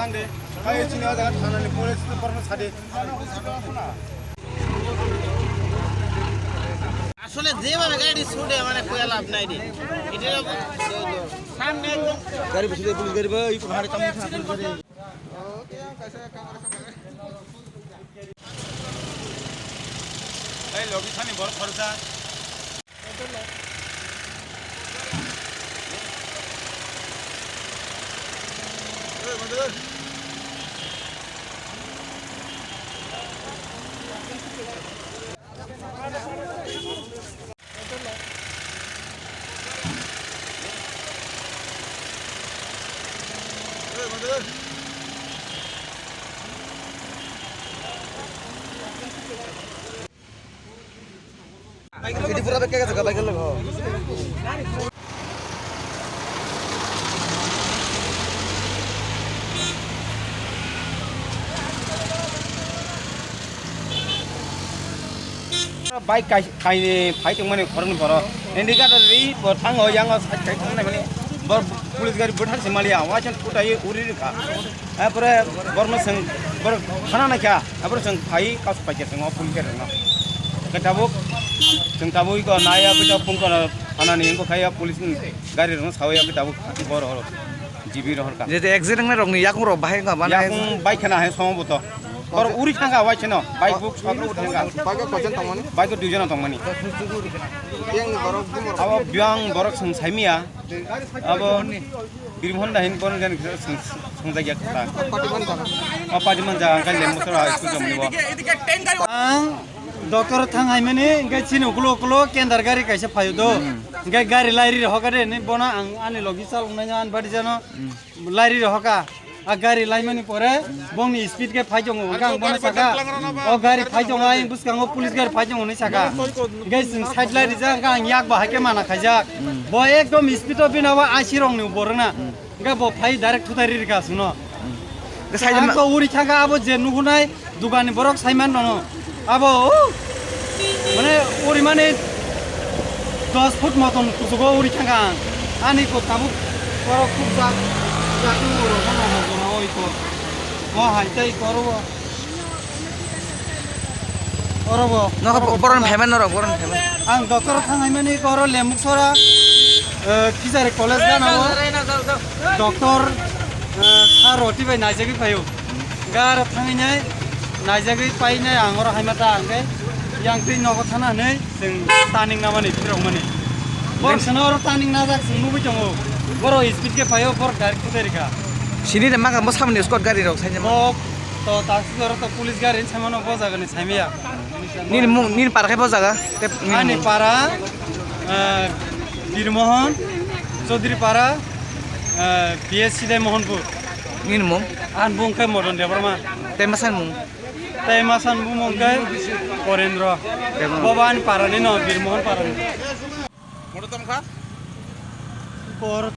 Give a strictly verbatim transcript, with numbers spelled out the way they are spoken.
Asole jeba gari sude mane koya lab nai de. Iti samne ekdom. Gari bisi de police gari bai, ipun hari tamu police gari. Ei, logi sani borok khoroksa. Iti pura bek kaya jaga bike lo. Bike kai, kai phai tongmani khoroknwi borok. Indicator ri bo thango, yango side kai thangnai mani. Bor police gari bwthar se maliya, waisa kutai uri rikha. Apore borno seng, bor khana naikha, apore seng phai kasu paikha seng o police gari rokno. Ke tabuk, seng tabuk iko naya bwsa pungkana thanani engko khaya police ni gari rokno sawi ya ke tabuk bor horo. G B rohor ka. Jete accident na rokni yakung rok bahai ka bana. Yakung bike khana hai somo boto. Bor uri thangka waiseno, bike buk sokro uri thangka. Bike ko koijon tongmani? Bike ko duijon tongmani. Yang ni borok bumor. Abo biang borok seng saimiya. Abo Birmohon da hin bon gan seng, seng jagya kata. Pati man jaga. O pati man jaga kan lem motor ha school jamni bo. Ang doctor thang hai mani, hingke chini ukulo ukulo kendar gari kaisa phaio do. Hmm. Hingke gari lairi rok hoka de, ni bono ang ani logi chal wngnai an badi jano. Hmm. Lairi rok hoka. A gari laimani pore bongni speed khe phai tongo, hwnkhe ang bono saka, "O gari phai tongo, ayang bwskango police gari phai tongo," hinwi saka. Hwnkhe chwng side lai rijak, hwnkhe ang yak bahai khe mana khaijak. Bo ekdom speed o bini abo aisi rokni borok na. Hwnkhe bo phai direct thutai ri rikha chwngno. Ang to uri thangkha, abo je nuhunai, Dugan ni borok sai man mano. Abo, o, mane, uri mane dos foot moton kuchugo uri thangkha ang. Ani ko tabuk borok khub jak, jak ni borok no, no, no, oi ko. Mo hai tai ko oro bo. Oro bo. No, oro bo borok thangkha. Phemen norok, borok phemen. Ang doctor thangai mani ko oro Lembuksora, eh, Fishery College gana o. Doctor, eh, sir roti bai naijagwi phaio. Gar thangwi nai, naijagwi pai nai ang oro hai ma ta, hwnkhe yang twi nogo thana hwnwi chwng turning namani phirok mani. Bor seno oro turning najak chwng nugwi tongo. Boro speed khe phaio, bor direct kutai rikha. Sini de maka mo samni escort gari rok sai. Bo to taxi oro to police gari sai mano bo jaga ni sai maya. Nini mung, nini para khe bo jaga? Ani para, eh, Birmohon, Chaudhary para, eh, P S C de Mohanpur. Nini mung? An bung khe Modon Debbarma. Tei masan mung? Tei masan bumung khe Porendro. Debbarma. Bobo ani para ni no, Birmohon para ni. Modo tong kha? Por